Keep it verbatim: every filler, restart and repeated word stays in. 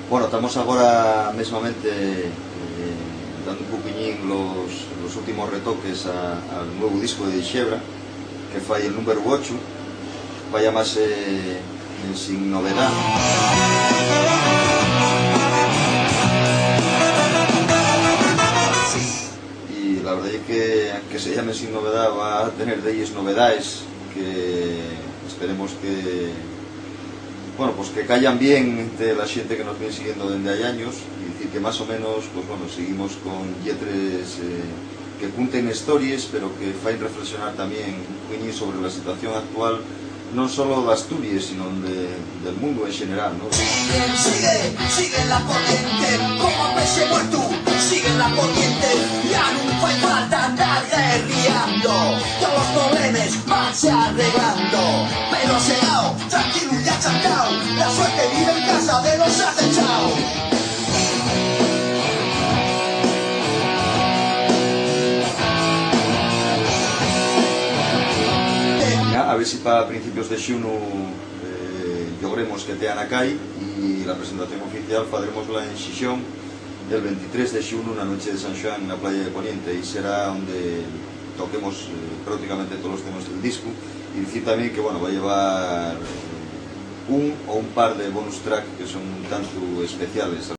Bueno, tamos agora mesmamente, eh, dando un poquiñín los, los últimos retoques a, al nuevu discu de Dixebra, que fai el númberu ocho, va llamase, eh, Ensin Novedá. Y la verdá ye que, anque se llame Ensin Novedá, va a tener delles novedaes que esperemos que, bueno, pues que caigan bien ente la xente que nos vien siguiendo dende hai años, y dicir que más o menos, pues bueno, seguimos con lletres, eh, que cunten histories, pero que faen reflexionar tamién un poquiñín sobre la situación actual, non solo d'Asturies, sino de, del mundo en general, ¿no? Sigue, sigue la corriente, como pez muerto, sigue la corriente, ya nun fai falta nadie riando, todos los problemas vanse arreglando, pero Senao, tranquilo y achacao, la suerte vive en casa de los atechaos. Ya, a ver si pa principios de xunu, eh, llogremos que tean acá y la presentación oficial fadrémosla en Xixón el veintitrés de xunu, na nueche de San Xoán, na playa de Poniente, y será onde toquemos, eh, práuticamente todos los temas del discu. Y dicir tamién que, bueno, va a llevar, eh, un o un par de bonus track que son un tantu especiales.